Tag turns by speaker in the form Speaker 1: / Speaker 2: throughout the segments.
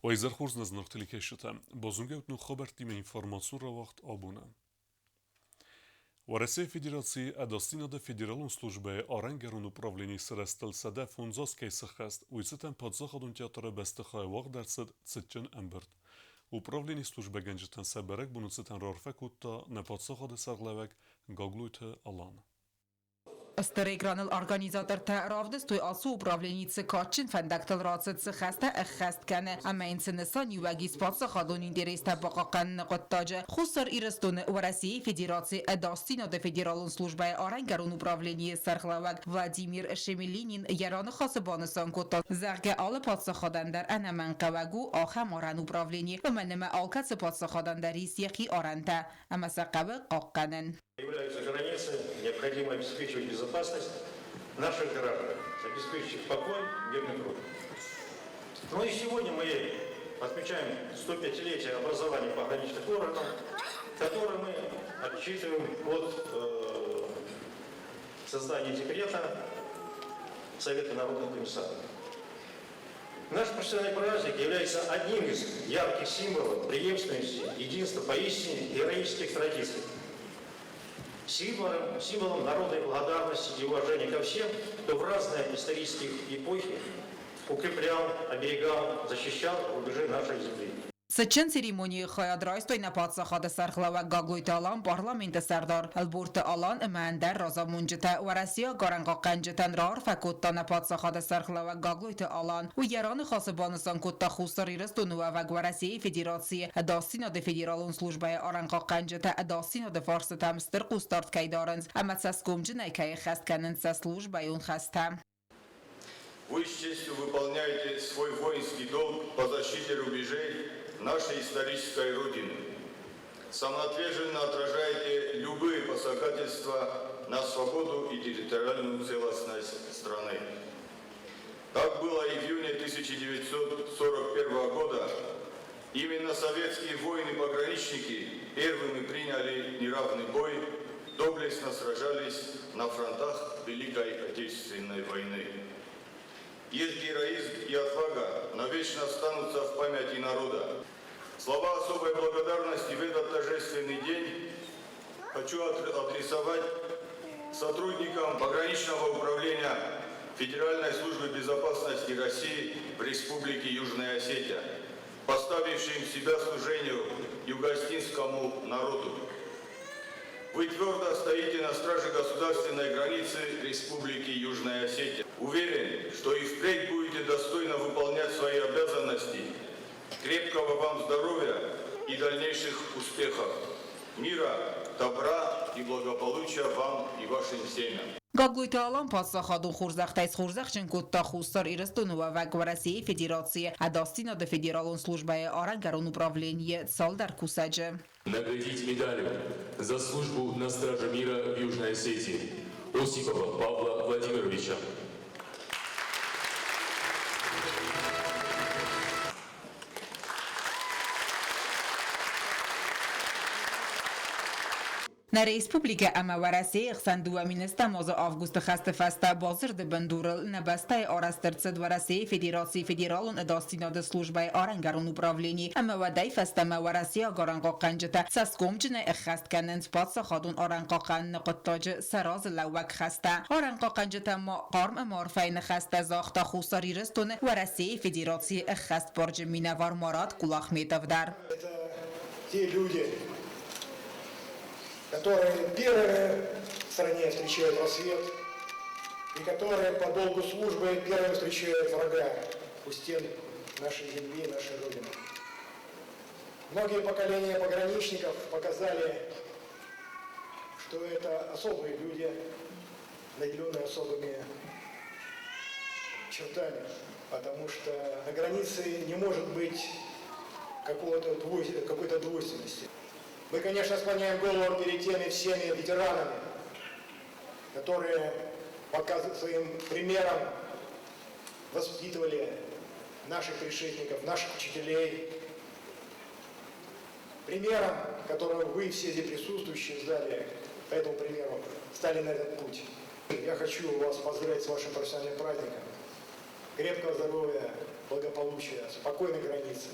Speaker 1: Уӕ изӕр хорз нӕ зынаргъ телекӕсджытӕ! Базонгӕ ут ног хабӕрттимӕ информацион рауагъд абоны. Уӕрӕсейы Федерацийы Ӕдасдзинады федералон службӕйы арӕнгӕрон управленийы сырӕзтыл 105 аз кӕй сыххӕст, уый цытӕн паддзахадон театры бӕстыхайы уагъд ӕрцыд цытджын ӕмбырд. Управленийы службӕгӕнджытӕн сӕ бӕрӕгбоны цытӕн раарфӕ кодта нӕ паддзахады сӕргълӕууӕг Гаглойты Алан.
Speaker 2: Стыр экраныл организатортӕ равдыстой ацы управленийы цы кадджын фӕндӕгтыл рацыд, цы хӕстӕ ӕххӕст кӕны ӕмӕ йын цы нысаниуӕг ис паддзахадон интерестӕ бахъахъхъӕныны хъуыддаджы. Хуссар Ирыстоны Уӕрӕсейы Федерацийы Ӕдасдзинады федералон службӕйы арӕнгӕрон управленийы сӕргълӕууӕг Владимир Шемелинин йӕ раныхасы банысан кодта, зӕгъгӕ, алы паддзахадӕн дӕр ӕнӕмӕнгхъӕуӕг у ахӕм арӕн управлени, уымӕн ӕмӕ алкӕцы паддзахадӕн дӕр ис йӕхи арӕнтӕ ӕмӕ сӕ хъӕуы хъахъхъӕнын.
Speaker 3: Являются границы, необходимо обеспечивать безопасность наших граждан, обеспечить их покой, мирный труд. Ну и сегодня мы отмечаем 105-летие образования пограничных органов, которое мы отчитываем от создания декрета Совета народных комиссаров. Наш профессиональный праздник является одним из ярких символов преемственности, единства поистине героических традиций. Символом народной благодарности и уважения ко всем, кто в разные исторические эпохи укреплял, оберегал, защищал рубежи нашей земли.
Speaker 2: Цытджын церемонийы хайад райстой нӕ паддзахады сӕргълӕууӕг Гаглойты Алан, парламенты сӕрдар Ӕлборты Алан ӕмӕ ӕндӕр разамонджытӕ. Уӕрӕсейаг арӕнхъахъхъӕнджытӕн раарфӕ кодта нӕ паддзахады сӕргълӕууӕг Гаглойты Алан. Уый йӕ раныхасы банысан кодта Хуссар Ирыстоны уӕвӕг Уӕрӕсейы Федерацийы Ӕдасдзинады федералон службӕйы арӕнхъахъхъӕнджытӕ ӕдасдзинады фарстытӕм стыр хъусдард кӕй дарынц ӕмӕ цӕсгомджынӕй кӕй ӕххӕст кӕнынц сӕ службӕйон хӕстӕ.
Speaker 4: Вы с честью выполняете свой воинский долг по защите рубежей нашей исторической Родины. Самоотверженно отражаете любые посягательства на свободу и территориальную целостность страны. Так было и в июне 1941 года. Именно советские воины-пограничники первыми приняли неравный бой, доблестно сражались на фронтах Великой Отечественной войны. Их героизм и отвага навечно останутся в памяти народа. Слова особой благодарности в этот торжественный день хочу адресовать сотрудникам пограничного управления Федеральной службы безопасности России в Республике Южная Осетия, поставившим себя служению югоостинскому народу. Вы твердо стоите на страже государственной границы Республики Южная Осетия. Уверен, что и впредь будете достойно выполнять свои обязанности. Крепкого вам здоровья и дальнейших успехов. Мира, добра и благополучия вам и вашим семьям.
Speaker 2: Гаглойты Алан паддзахадон хорзӕхтӕй схорзӕхджын кодта Хуссар Ирыстоны уӕвӕг Уӕрӕсейы Федерацийы Ӕдасдзинады федералон службӕйы арӕнгӕрон управленийы цалдӕр кусӕджы.
Speaker 5: Наградить медалью за службу на страже мира в Южной Осетии Осипова Павла Владимировича.
Speaker 2: Нӕ республикӕ ӕмӕ Уӕрӕсейы хсӕн 2007 азы августы хӕсты фӕстӕ бадзырды бындурыл нӕ бӕстӕйы арӕзт ӕрцыд Уӕрӕсейы Федерацийы Федералон ӕдасдзинады службӕйы арӕнгӕрон управлени ӕмӕ уӕдӕй фӕстӕмӕ уӕрӕсейаг арӕнхъахъхъӕнджытӕ цӕсгомджынӕй ӕххӕст кӕнынц паддзахадон арӕнхъахъхъӕныны хъуыддаджы сӕ разылӕууӕг хӕстӕ. Арӕнхъахъхъӕнджытӕ ма хъарм ӕмӕ арфӕйы ныхӕстӕ загъта Хуссар Ирыстоны Уӕрӕсейы Федерацийы ӕххӕстбарджын минӕвар Марат Кулахметов дӕр.
Speaker 6: Это те люди, которые первыми в стране встречают рассвет и которые по долгу службы первыми встречают врага у стен нашей земли, нашей Родины. Многие поколения пограничников показали, что это особые люди, наделенные особыми чертами, потому что на границе не может быть какой-то двойственности. Мы, конечно, склоняем голову перед теми всеми ветеранами, которые показывают своим примером воспитывали наших предшественников, наших учителей. Примером, которого вы все здесь присутствующие в зале, по этому примеру, стали на этот путь. Я хочу вас поздравить с вашим профессиональным праздником. Крепкого здоровья, благополучия, спокойной границы.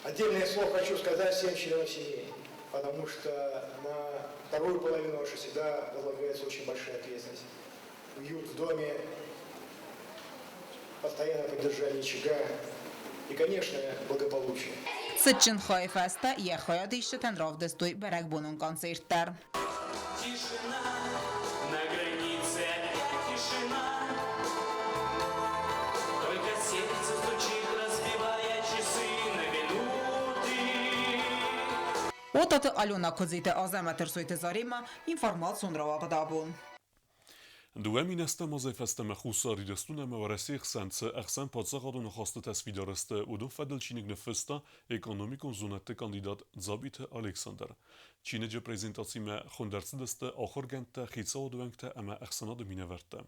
Speaker 6: Отдельное слово хочу сказать всем членам семьи, потому что на вторую половину вашей всегда возлагается очень большая ответственность. Уют в доме, постоянное поддержание очага и, конечно, благополучие.
Speaker 2: Цытджын хайы фӕстӕ йӕ хайадисджытӕн равдыстой бӕрӕгбонон концерт дӕр.
Speaker 7: Тишина на границе, опять тишина. Только сердце стучит, разбивая часы на минуты.
Speaker 2: Отаты Алена, Куыдзиты Азӕмӕт, Ӕрсойты Заремӕ, информацион рауагъд Абон.
Speaker 1: 2008 азӕй фӕстӕмӕ Хуссар Ирыстон ӕмӕ Уӕрӕсейы хсӕн цы ӕхсӕнпаддзахадон ахастытӕ сфидар сты, уыдон фӕдыл чиныг ныффыста экономикон зонӕдты кандидат Дзабиты Александр. Чиныджы презентацимӕ хуынд ӕрцыдысты ахуыргӕндтӕ, хицауады уӕнгтӕ ӕмӕ ӕхсӕнады минӕвӕрттӕ.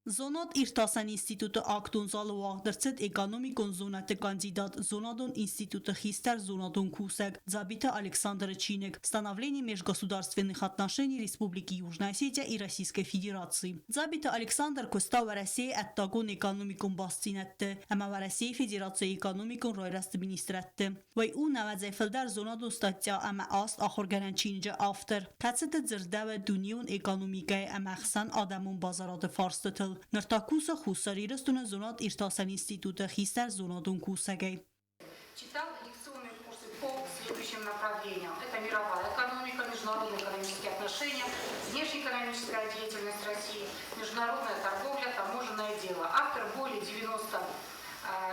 Speaker 8: Зонад-иртасӕн институты актон залы уагъд ӕрцыд экономикон зонӕдты кандидат, зонадон институты хистӕр зонадон кусӕг Дзабиты Александры чиныг «Становление межгосударственных отношений Республики Южная Осетия и Российской Федерации». Дзабиты Александр куыста Уӕрӕсейы ӕддагон экономикон бастдзинӕдты ӕмӕ Уӕрӕсейы Федерацийы экономикон райрӕзты министрӕдты. Уый у нӕуӕдзӕй фылдӕр зонадон статья ӕмӕ аст ахуыргӕнӕн чиныджы автор, кӕцыты дзырдӕуы дунеон экономикӕйы ӕмӕ ӕхсӕнадӕмон базарады фарстытыл. Ныр та кусы Хуссар Ирыстоны зонад-иртасӕн институты хистӕр зонадон кусӕгӕй.
Speaker 9: Читал лекционные курсы по следующим направлениям. Это мировая экономика, международные экономические отношения, внешнеэкономическая деятельность России, международная торговля, таможенное дело. Автор более 90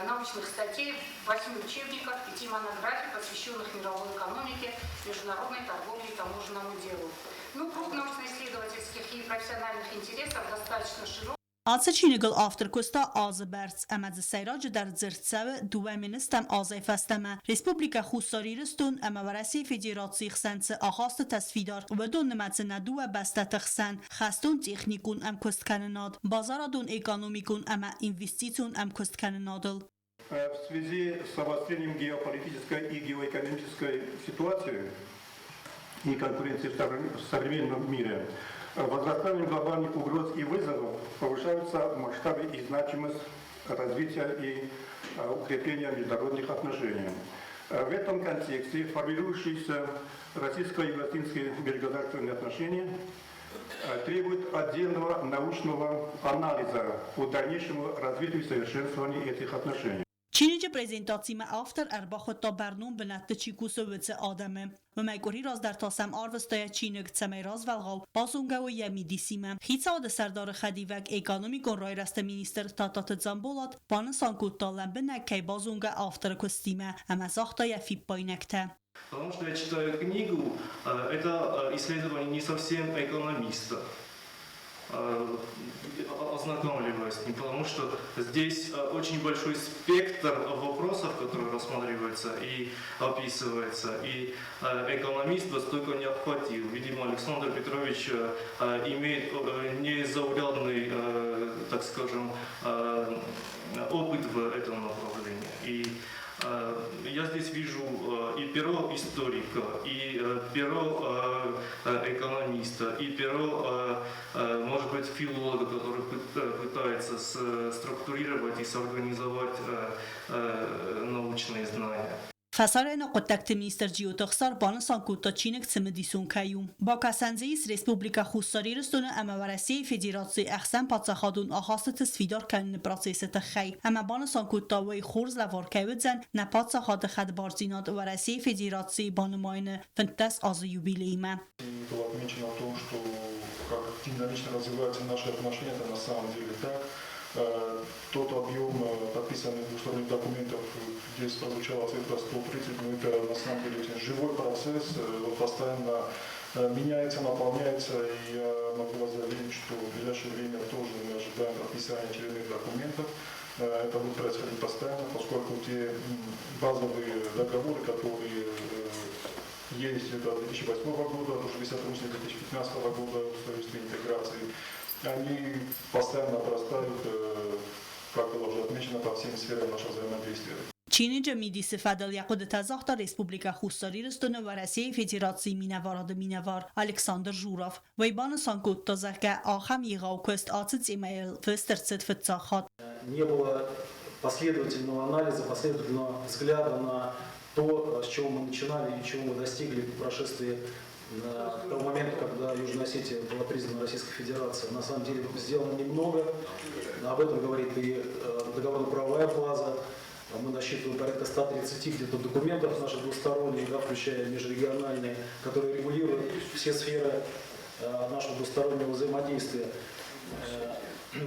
Speaker 9: научных статей, 8 учебников, 5 монографий, посвященных мировой экономике, международной торговле и таможенному делу. Ну, круг научно-исследовательских и профессиональных интересов достаточно широк.
Speaker 8: Ацы чиныгыл автор куыста азы бӕрц ӕмӕ дзы сӕйраджыдӕр дзырд цӕуы 2010 азӕй фӕстӕмӕ Республикӕ Хуссар Ирыстон ӕмӕ Уӕрӕсейы Федерацийы хсӕн цы ахастытӕ сфидар, уыдон нымӕцы нӕ дыууӕ бӕстӕты хсӕн хӕстон-техникон ӕмкуысткӕнынад, базарадон-экономикон ӕмӕ инвестицион ӕмкуысткӕнынадыл.
Speaker 10: В связи с обострением геополитической и геоэкономической ситуации и конкуренции в современном мире, возрастанием глобальных угроз и вызовов повышаются масштабы и значимость развития и укрепления международных отношений. В этом контексте формирующиеся российско-евразийские межгосударственные отношения требуют отдельного научного анализа по дальнейшему развитию и совершенствованию этих отношений.
Speaker 8: Чиныджы презентацимӕ автор ӕрбахуыдта бӕрнон бынӕтты чи кусы, уыцы адӕмы. Уымӕй къуыри раздӕр та сӕм арвыста йӕ чиныг, цӕмӕй развӕлгъау базонгӕ уой йӕ мидисимӕ. Хицауады сӕрдары хӕдивӕг, экономикон райрӕзты министр Тадтаты Дзамболат банысан кодта, лӕмбынӕг кӕй базонгӕ авторы куыстимӕ ӕмӕ загъта йӕ фиппаинӕгтӕ.
Speaker 11: Потому что я читаю книгу, это исследование не совсем экономиста, ознакомливаясь с ним, потому что здесь очень большой спектр вопросов, которые рассматриваются и описываются, и экономист столько не охватил. Видимо, Александр Петрович имеет незаурядный, так скажем, опыт в этом направлении. И я здесь вижу и перо историка, и перо экономиста, и перо, может быть, филолога, который пытается структурировать и сорганизовать научные знания.
Speaker 8: Фӕсарӕйнаг хъуыддӕгты министр Джиоты Ӕхсар банысан кодта чиныг цымыдисон кӕй у. Бакӕсӕн дзы ис Республикӕ Хуссар Ирыстоны ӕмӕ Уӕрӕсейы Федерацийы ӕхсӕнпаддзахадон ахастыты сфидар кӕныны процессы тыххӕй ӕмӕ банысан кодта, уый хорз лӕвар кӕй уыдзӕн нӕ паддзахады хӕдбардзинад Уӕрӕсейы Федерацийы банымайыны 15 азы юбилеймӕ.
Speaker 12: Было отмечено о том, что как динамично развиваются наши отношения, это на самом деле так. Тот объем подписанных двусторонних документов, здесь прозвучала цифра 130, но это на самом деле очень живой процесс, он постоянно меняется, наполняется, и я могу вас заверить, что в ближайшее время тоже мы ожидаем подписания очередных документов. Это будет происходить постоянно, поскольку те базовые договоры, которые есть до 2008 года, уже сотрудничество 2015 года в интеграции, они постоянно обрастают, как было уже отмечено, по всем сферам нашего взаимодействия.
Speaker 8: Чиныджы мидисы фӕдыл йӕ хъуыдытӕ загъта Республикӕ Хуссар Ирыстоны Уӕрӕсейы Федерацийы минӕварады минӕвар Александр Журов. Уый банысан кодта, зӕгъгӕ, ахӕм егъау куыст ацы темӕйыл фыст ӕрцыд фыццаг хатт.
Speaker 13: Не было последовательного анализа, последовательного взгляда на то, с чего мы начинали и чего мы достигли по прошествии того момента, когда Южная Осетия была признана Российской Федерацией. На самом деле сделано немного. Об этом говорит и договорно-правовая база. Мы насчитываем порядка 130 где-то документов наших двусторонних, да, включая межрегиональные, которые регулируют все сферы нашего двустороннего взаимодействия.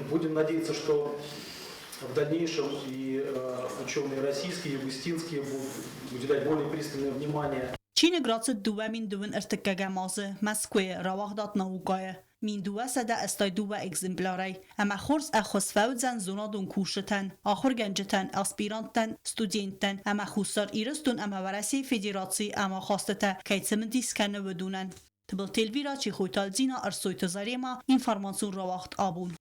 Speaker 13: Будем надеяться, что в дальнейшем и ученые российские, и югостинские будут уделять более пристальное внимание.
Speaker 8: Чиныг рацыд 2031 азы Мӕскуыйы, рауагъдад Наука-йы. 1282 экземплярӕй. Ӕмӕ хорз ӕххуыс фӕуыдзӕн зонадон кусджытӕн, ахуыргӕнджытӕн, аспиранттӕн, студенттӕн ӕмӕ Хуссар Ирыстон ӕмӕ Уӕрӕсейы Федерацийы ӕмахастытӕ кӕй цымыдис кӕны, уыдонӕн. Тыбылты Эльвира, Чехойты Альдина, Ӕрсойты Заремӕ, информацион рауагъд Абон.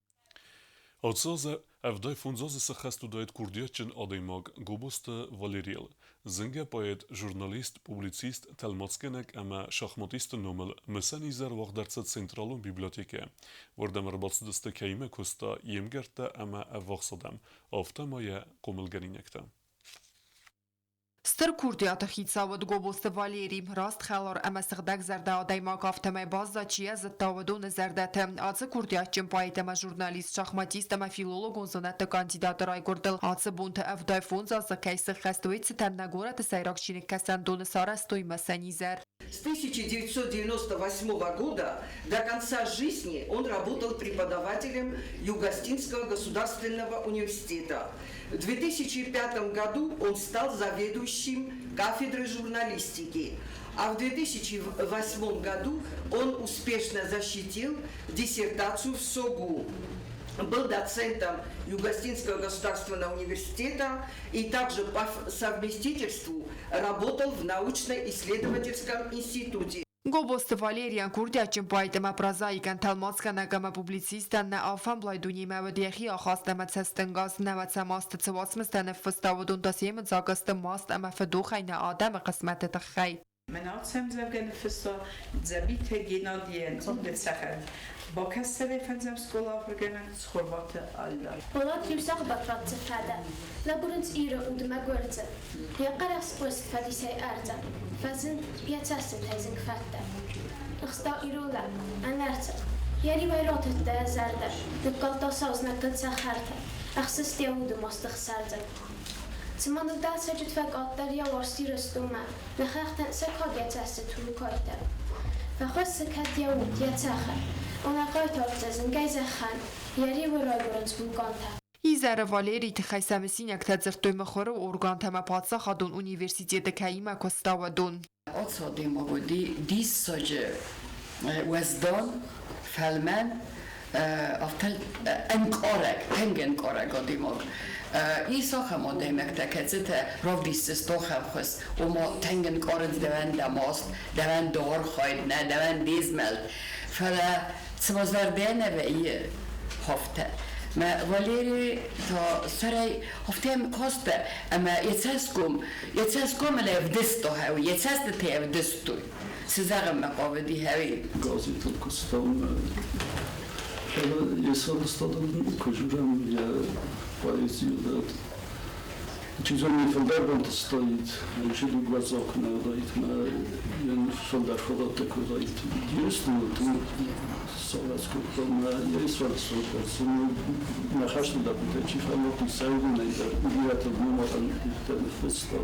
Speaker 1: Ацы азы 75 азы сӕххӕст уыдаид курдиатджын адӕймаг Гобозты Валерийыл. Зынгӕ поэт, журналист, публицист, тӕлмацгӕнӕг ӕмӕ шахматисты номыл мысӕн изӕр уагъд ӕрцыд Централон библиотекӕйы. Уырдӕм ӕрбацыдысты кӕимӕ куыста, йе мгӕрттӕ ӕмӕ ӕввахс адӕм, афтӕ ма йӕ хъомылгӕнинӕгтӕ.
Speaker 14: Стыр курдиаты хицау уыд Гобозты Валери. Раст хӕлар ӕмӕ сыгъдӕгзӕрдӕ адӕймаг афтӕмӕй баззад, чи йӕ зыдта, уыдоны зӕрдӕты. Ацы курдиатджын поэт ӕмӕ журналист, шахматист ӕмӕ филологон зонӕдты кандидаты райгуырдыл ацы бонты 75 азы кӕй сыххӕст, уый цытӕн нӕ горӕты сӕйраг чиныгкӕсӕндоны сарӕзтой мысӕн изӕр.
Speaker 15: С 1998 года до конца жизни он работал преподавателем Югостинского государственного университета. В 2005 году он стал заведующим кафедрой журналистики, а в 2008 году он успешно защитил диссертацию в СОГУ. Был доцентом Югостинского государственного университета и также по совместительству работал в научно-исследовательском институте.
Speaker 14: Гобозты Валерийӕн курдиатджын поэт ӕмӕ прозаикӕн, тӕлмацгӕнӕг ӕмӕ публицистӕн нӕ алфӕмблай дунемӕ уыд йӕхи ахаст ӕмӕ цӕстӕнгас, нӕуӕдзӕм азты цы уацмыстӕ ныффыста, уыдон та семыцаг сты маст ӕмӕ фыдохӕй нӕ адӕмы хъысмӕты тыххӕй.
Speaker 16: Мӕн ӕмдзӕвгӕ ныффыста Дзабиты Геннадийӕн Цъындыцӕхӕн. Бакаст цӕвӕй фӕндзӕм скъола ахуыргӕнӕг Цхуырбаты Аллӕ.
Speaker 17: Болат иу сӕгъ Батрадзы фӕдӕ, Лӕбурынц Иры удмӕ гуырдзы. Йӕ хъӕрахст хъуыст фӕдисӕй ӕрдзӕ, Фӕзынд йӕ цӕстытӕй зынг фӕттӕ. Ӕхста ирон лӕг, ӕнӕрцӕф, Йӕ риуӕй ратыдта йӕ зӕрдӕ, Ныккалдта сау знӕгтыл цӕхӕртӕ, Ӕхсыст йӕ уды масты хсӕрдзӕн. Цыма нылдӕлсӕджыт фӕкъаддӕр йӕ уарзт Ирыстонмӕ, Нӕ хӕхтӕн сӕ кад йӕ цӕсты рукӕйттӕ. Фӕхӕссы кӕд йӕ уд, йӕ цӕхӕр, Ӕнӕ хъайтартӕ зынгӕй зӕххӕн Йӕ риуы райгуырынц вулкантӕ.
Speaker 14: Изӕры Валерийы тыххӕй сӕ мысинӕгтӕ дзырдтой мыхуыры органтӕ ӕмӕ паддзахадон университеты кӕимӕ куыста, уыдон.
Speaker 18: Ацы адӕймаг уыди диссаджы уӕздан, фӕлмӕн, афтӕ ӕнкъарӕг, тынг ӕнкъарӕг адӕймаг. Ис ахӕм адӕймӕгтӕ, кӕцытӕ равдисынц ахӕм хуыз, ома тынг ӕнкъарынц дӕуӕн дӕ маст, дӕуӕн дӕ архайд, нӕ дӕуӕн де змӕлд. Фӕлӕ цыма зӕрдӕ нӕ вӕййы афтӕ. Мӕ Валери та сӕрӕй афтӕ кастӕ, ӕмӕ йӕ цӕсгом, йӕ цӕсгомыл ӕвдыста хӕуы, йӕ цӕстытӕ ӕвдыстой. Цы зӕгъынмӕ хъавыди хӕуи?
Speaker 19: Газетыл куыстам, фӕлӕ йе сфӕлдыстадыл куы дзурӕм, йӕ поэзийыл дӕр. Чи зоны, фылдӕр бонты цыдаид, ноджы дугуӕззау куы нӕ уыдаид, ӕмӕ йын фылдӕр фадӕттӕ куы уыдаид. Ирыстоныл тынг сагъӕс кодта ӕмӕ йӕ сфӕлдыстад дӕр сын нӕ хӕсты лӕппутӕй чи фӕмарди, сӕ уыдонӕй дӕр бирӕтыл номарӕн ныффыста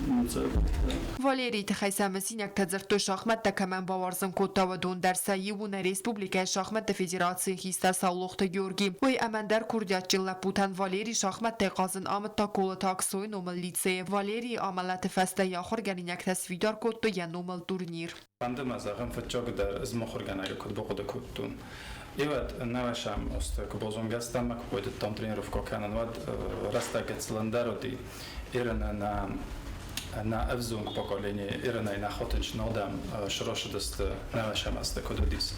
Speaker 19: ӕмдзӕвгӕтӕ.
Speaker 14: Валерийы тыххӕй сӕ мысинӕгтӕ дзырдтой шахмӕттӕ кӕмӕн бауарзын кодта, уыдон дӕр. Сӕ иу у нӕ республикӕйы шахмӕтты федерацийы хистӕр Саулохты Георги. Уый ӕмӕ ӕндӕр курдиатджын лӕппутӕн Валерий шахмӕттӕй хъазын амыдта Колыты Аксойы номыл лицейы. Валерийы амӕлӕты фӕстӕ йӕ ахуыргӕнинӕгтӕ сфидар кодтой йӕ номыл турнир.
Speaker 20: Фӕнды мӕ зӕгъын, фыццагдӕр ӕз мыхуыргӕнӕджы куыд бахъуыды кодтон. Ивӕд нӕуӕсӕм азты куы базонгӕ стӕм ӕмӕ куы байдыдтам тренировкӕ кӕнын, уӕд рӕстӕг гыццылӕндӕр уыди. Ирынӕн нӕ ӕвзонг поколени Ирынӕй нӕ хотынджын адӕм сырӕзтысты нӕуӕсӕм азты куыд уыдис.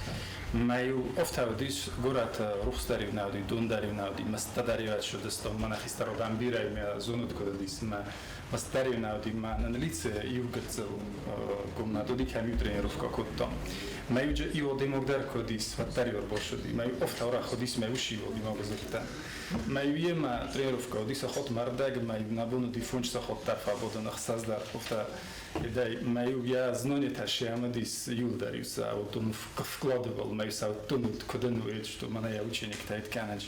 Speaker 20: Мӕ-иу афтӕ уыдис, горӕты рухс дӕр-иу нӕ уыди, дон дӕр-иу нӕ уыди, мӕстӕ дӕр-иу ӕрсудыстон, мӕнӕ хистӕр адӕм бирӕ мӕ зонут куыд уыдис, мӕ мӕст дӕр-иу нӕ уыди, мӕ нын лице иу гыццыл комнат уыди, кӕм-иу тренировкӕ кодтам. Мӕ-иу иу адӕймаг дӕр куы уыдис, уӕддӕр-иу ӕрбацыди, мӕ-иу афтӕ арӕх уыдис, мӕ ус-иу адӕймаг дзырдта. Мӕ-иу йемӕ тренировкӕ уыди сахат мӕрдӕг, мӕ-иу нӕ бон уыди фондз сахат дӕр фӕбадын, ӕхсӕз дӕр, афтӕ. Мӕ-иу йӕ знонетӕ сӕмыдис иуылдӕр-иу сӕ уыдон вкладывал, мӕ-иу сӕ уыдон куыд ын что мӕнӕ йӕ учениктӕ кӕнӕч.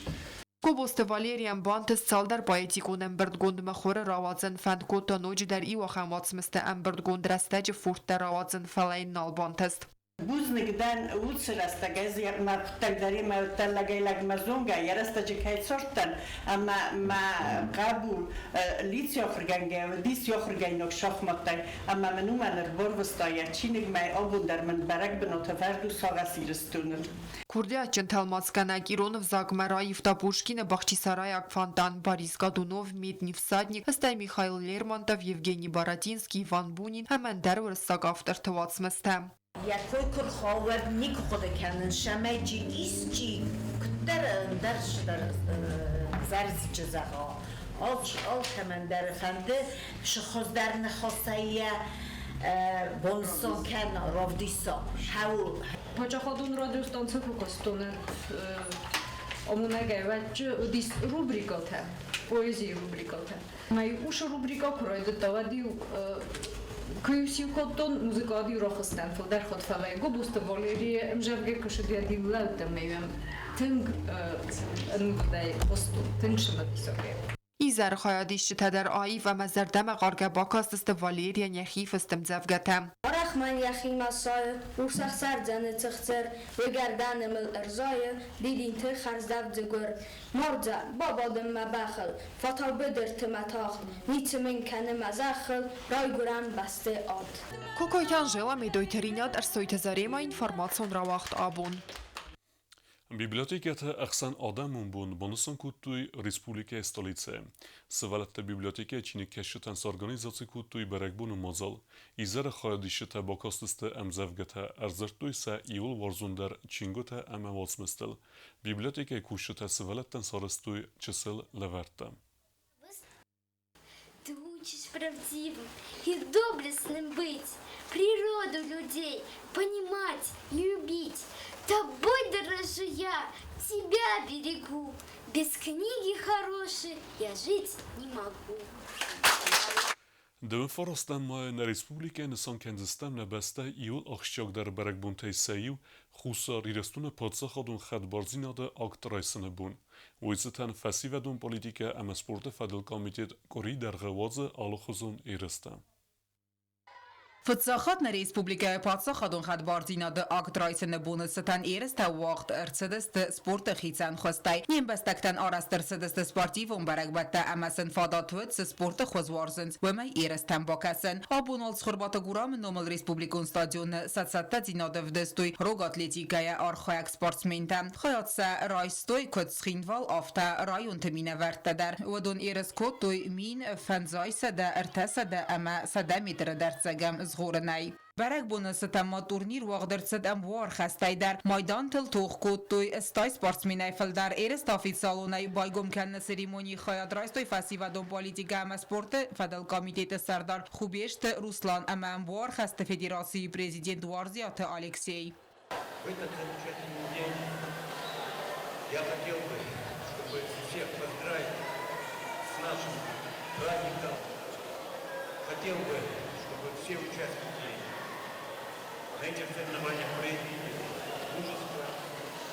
Speaker 14: Гобозты Валерийӕн бантыст цалдӕр поэтикон ӕмбырдгонд мыхуыры рауадзын, фӕнд кодта ноджыдӕр иу ахӕм уацмыстӕ ӕмбырдгонд рӕстӕджы фурдтӕ рауадзын, фӕлӕ йын нал бантыст.
Speaker 16: Бузныг дӕн уыцы рӕстӕг, ӕз мӕ хъуыддаг дӕр имӕ уыдтӕн лӕгӕй-лӕгмӕ зонгӕ, йӕ рӕстӕджы кӕй цардтӕн, ӕмӕ мӕ хъӕбул лицей ахуыргӕнгӕ уыдис ахуыргӕнинаг шахматтӕй, ӕмӕ мын уымӕн ӕрбарвыста йӕ чиныгмӕ, абон дӕр мын бӕрӕгбынаты вӕрд у Сагъӕс Ирыстоныл.
Speaker 14: Курдиатджын тӕлмацгӕнӕг ирон ӕвзагмӕ раивта Пушкины Бахчисарайаг фонтан, Борис Годунов, Медный всадник, стӕй Михаил Лермонтов, Евгений Бородинский, Иван Бунин ӕмӕ ӕндӕр уырыссаг авторты уацмыстӕ.
Speaker 21: Йӕ кой куы рхауы, уӕд никуы хъуыды кӕнын, цӕмӕй исчи куыддӕр ӕндӕр цыдӕр зарджы зӕгъа. Алкӕмӕн дӕр фӕнды хуыздӕр ныхасӕй йӕ бонсон кӕна, равдиса.
Speaker 22: Паддзахадон радиостанцӕ куы хъуыстон, амонӕгӕй уӕдчы уыдис рубрикӕтӕ, поэзийы рубрикӕтӕ. Мӕ уыцы рубрикӕ куы райдыдта, уӕд-иу куы-иу сиу кодтон, музыкад-иу рахызтӕн фылдӕр хатт, фӕлӕ Гобозты Валерийы ӕмзӕвгӕ куы цыд, уӕд-иу лӕудтӕн ӕмӕ-иу тынг ӕнувыдӕй хъуыстон, тынг цымыдисагӕй.
Speaker 14: Изӕры хайадисджытӕ дӕр аив ӕмӕ зӕрдӕмӕхъаргӕ бакастысты Валерийӕн йӕхи фыст ӕмдзӕвгӕтӕ.
Speaker 17: Арӕх мӕн йӕхимӕ сайы, урс ӕхсӕрдзӕны цыхцыр, уыгӕрдӕны мыл ӕрзайы дидинты хӕрздӕф дзыгуыр. Мардзӕ, бабадын мӕ бӕхыл, фатау быдырты мӕ тахт, ницы мын кӕны мӕ зӕххыл райгуырӕн бӕсты ад.
Speaker 14: Кокойты Анжела, Медойты Ринат, Ӕрсойты Заремӕ, информацион рауагъд Абон.
Speaker 1: Библиотекӕты ӕхсӕн адӕмон бон банысан кодтой республикӕйы столицӕйы. Сывӕллӕтты библиотекӕйы чиныгкӕсджытӕн сорганизаци кодтой бӕрӕгбоны мадзал. Изӕры хайадисджытӕ бакастысты ӕмдзӕвгӕтӕ, ӕрдзырдтой сӕ иууыл уарзондӕр чингуытӕ ӕмӕ уацмыстыл. Библиотекӕйы кусджытӕ сывӕллӕттӕн сарӕзтой чысыл лӕвӕрттӕ.
Speaker 17: Ты учишь правдивым и доблестным быть, природу людей понимать и любить. Тобой дорожу я, тебя берегу. Без книги хорошей я жить не могу.
Speaker 1: Дыууын фарастӕм майы нӕ республикӕйы нысан кӕндзыстӕм нӕ бӕстӕйы иууыл ахсджиагдӕр бӕрӕгбонтӕй сӕ иу Хуссар Ирыстоны паддзахадон хӕдбардзинады акт райсыны бон. Уый цытӕн фӕсивӕдон политикӕ ӕмӕ спорты фӕдыл комитет къуыри дӕргъы уадзы алыхуызон ерыстӕ.
Speaker 2: Фыццаг хатт нӕ республикӕйы паддзахадон хӕдбардзинады акт райсыны боны цытӕн ерыстӕ уагъд ӕрцыдысты спорты хицӕн хуызтӕй. Не мбӕстӕгтӕн арӕзт ӕрцыдысты спортивон бӕрӕгбӕттӕ ӕмӕ сын фадат уыд, цы спорты хуыз уарзынц, уымӕй ерыстӕм бакӕсын. Абон уал Цхуырбаты Гурамы номыл республикон стадионы сӕ цӕттӕдзинад ӕвдыстой рог атлетикӕйӕ архайӕг спортсментӕ. Хайад сӕ райстой куыд Цхинвал, афтӕ районты минӕвӕрттӕ дӕр. Уыдон ерыс кодтой 1503 ӕмӕ 100 метры дӕрддзӕгӕм згъорынӕй. Бӕрӕгбоны цытӕн ма турнир уагъд ӕрцыд ӕмбуархӕстӕй дӕр. Майдантыл тох кодтой 60 спортсменӕй фылдӕр. Ерысты официалонӕй байгом кӕныны церемонийы хайад райстой фӕсивӕдон политикӕ ӕмӕ спорты фӕдыл комитеты сӕрдар Хубежты Руслан ӕмӕ ӕмбуархӕсты федерацийы президент Уарзиаты Алексей.
Speaker 23: В этот замечательный день я хотел бы, чтобы всех поздравить с нашим праздником. Хотел бы, чтобы все участники на этих соревнованиях проявили мужество,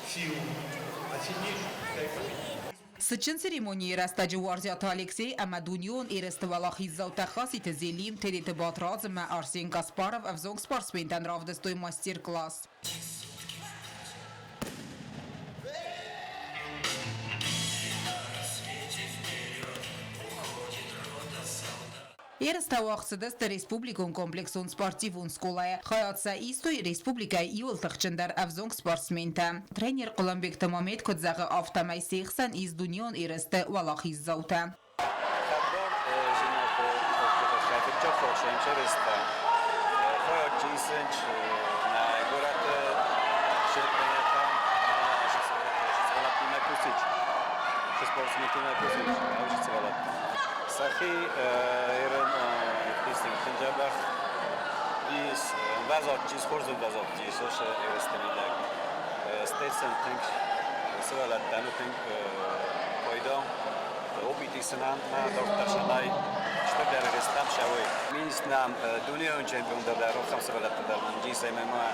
Speaker 23: силу, а сильнейший пускай победит.
Speaker 2: Цытджын церемонийы рӕстӕджы Уарзиаты Алексей ӕмӕ дунеон ерысты уӕлахиздзаутӕ Хаситы Зелим, Тедеты Батрадз ӕмӕ Арсен Гаспаров ӕвзонг спортсментӕн равдыстой мастер-класс. Ерыстӕ уагъд цыдысты республикон комплексон спортивон скъолайы. Хайад сӕ истой республикӕйы иууыл тыхджындӕр ӕвзонг спортсментӕ. Тренер Хъуылымбегты Мамед куыд зӕгъы, афтӕмӕй се хсӕн ис дунеон ерысты уӕлахиздзаутӕ.
Speaker 3: ուսուցիչ, спортсменти ուսուցիչ Сахи ерен истинг ის ვაზოტჯის ხორზულ ვაზოტჯის ოშ ერესტემიდაგ სტეცენ თენკ სველატ დანუთენკ პოიდო ოპიტისნან მა დოქტორ შტედერესტამ შავე მის ნამ დუნიონ ჩემპიონ და როხამ სველატ და ჯის MMA.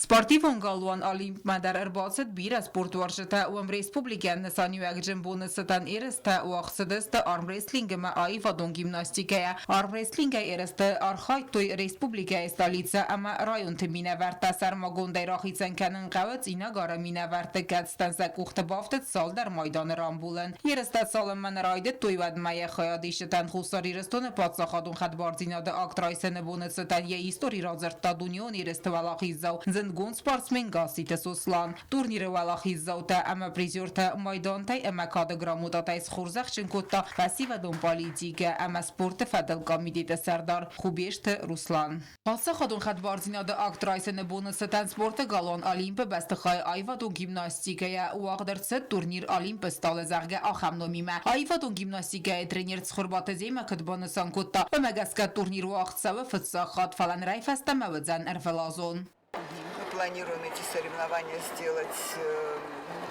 Speaker 2: Спортивон галуан Олимпмӕ дӕр ӕрбацыд бирӕ спортуарзджытӕ. Уым республикӕйӕн нысаниуӕгджын боны цытӕн ерыстӕ уагъд цыдысты армрестлинг ӕмӕ аивадон гимнастикӕйӕ. Армрестлингӕй ерысты архайдтой республикӕйы столицӕ ӕмӕ районты минӕвӕрттӕ. Сӕрмагондӕй рахицӕн кӕнын хъӕуы Цъинагары минӕвӕртты, кӕцытӕн сӕ къухты бафтыд цалдӕр майданы рамбулын. Ерыстӕ цалынмӕ нӕ райдыдтой, уӕдмӕ йӕ хайадисджытӕн Хуссар Ирыстоны паддзахадон хӕдбардзинады акт райсыны боны цытӕн йӕ истори радзырдта дунеон ерысты уӕлахиздзау, зындгонд спортсмен Гасситы Сослан. Турниры уӕлахиздзаутӕ ӕмӕ призертӕ майдантӕй ӕмӕ кады грамотатӕй схорзӕхджын кодта фӕсивӕдон политикӕ ӕмӕ спорты фӕдыл комитеты сӕрдар Хубежты Руслан. Паддзахадон хӕдбардзинады акт райсыны боны цытӕн спорты галуан Олимпы бӕстыхайы аивадон гимнастикӕйӕ уагъд ӕрцыд турнир Олимпы стъалы, зӕгъгӕ, ахӕм номимӕ. Аивадон гимнастикӕйы тренер Цхуырбаты Земӕ куыд банысан кодта, уымӕ гӕсгӕ турнир уагъд цӕуы фыццаг хатт, фӕлӕ нырӕй фӕстӕмӕ уыдзӕн ӕрвылазон.
Speaker 4: Мы планируем эти соревнования сделать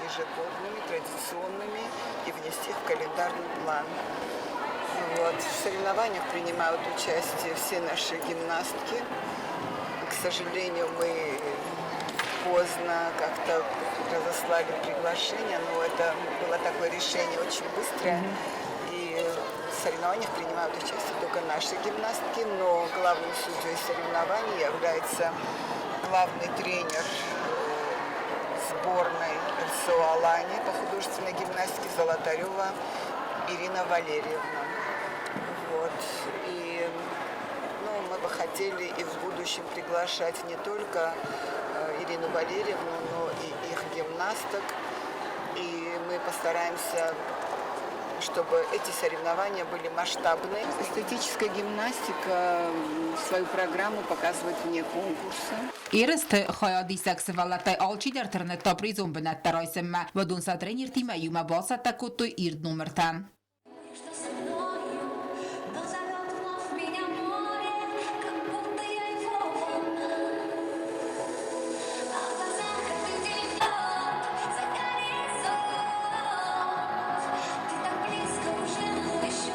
Speaker 4: ежегодными, традиционными и внести их в календарный план. Вот. В соревнованиях принимают участие все наши гимнастки. К сожалению, мы поздно как-то разослали приглашение, но это было такое решение очень быстрое. И в соревнованиях принимают участие только наши гимнастки, но главным судьей соревнований является главный тренер сборной РСО «Алания» по художественной гимнастике Золотарева Ирина Валерьевна. Вот. И, ну, мы бы хотели и в будущем приглашать не только Ирину Валерьевну, но и их гимнасток. И мы постараемся, чтобы эти соревнования были масштабные. Эстетическая гимнастика свою программу показывает вне конкурса.
Speaker 2: Ерысты хайадисӕг сывӕллӕттӕй алчидӕр тырныдта призон бынӕттӕ райсынмӕ. Уыдон сӕ тренертимӕ иумӕ бацӕттӕ кодтой ирд номыртӕ.
Speaker 5: Что со мною, то зовет вновь меня море, как будто я его волна. А в глазах каждый день лед за горизонт. Ты так близко уже, но еще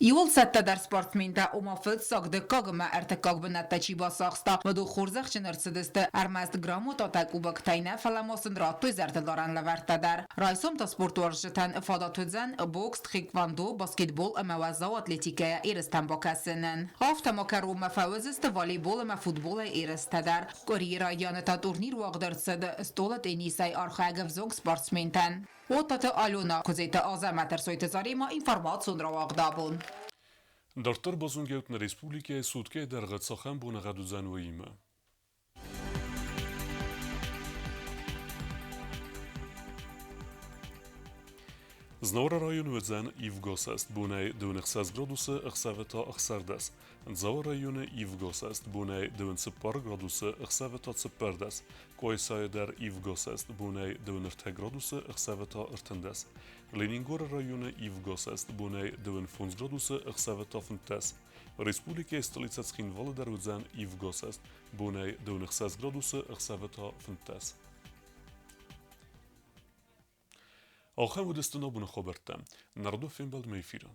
Speaker 2: Иууыл цӕттӕдӕр спортсментӕ, ома фыццаг, дыккаг ӕмӕ ӕртыккаг бынӕттӕ чи бацахста, уыдон хорзӕхджын ӕрцыдысты ӕрмӕст грамотатӕ, кубоктӕй нӕ, фӕлӕ ма сын радтой зӕрдылдарӕн лӕвӕрттӕ дӕр. Райсом та спортуарзджытӕн фадат уыдзӕн бокс, тхэквондо, баскетбол ӕмӕ уӕззау атлетикӕйӕ ерыстӕм бакӕсынӕн. Афтӕ ма кӕронмӕ фӕуыдзысты волейбол ӕмӕ футболӕй ерыстӕ дӕр. Къуырийы райдианы та турнир уагъд ӕрцыд стъолы теннисӕй архайӕг ӕвзонг спортсментӕн. Оттаты Алена, Куыдзеты Азӕмӕт, Ӕрсойты Заремӕ, информацион рауагъд «Абон».
Speaker 1: Дарддӕр базонгӕут, нӕ республикӕйы суткӕйы дӕргъы цахӕм боныгъӕд уыдзӕн, уыимӕ. Знауыры район уыдзӕн ивгӕсӕст, бонӕй 26 градусы, ӕхсӕвы та 16. Дзауы районы ивгӕсӕст, бонӕй 24 градусы, ӕхсӕвы та 14. Къуайсайы дӕр ивгӕсӕст, бонӕй 23 градусы, ӕхсӕвы та 13. Ленингоры районы ивгӕсӕст, бонӕй 25 градусы, ӕхсӕвы та 15. Республикӕйы столицӕ Цхинвалы дӕр уыдзӕн ивгӕсӕст, бонӕй 26 градусы, ӕхсӕвы та 15. Ахӕм уыдысты нӕ боны хабӕрттӕ. Нардо фембӕлдмӕ эфиры.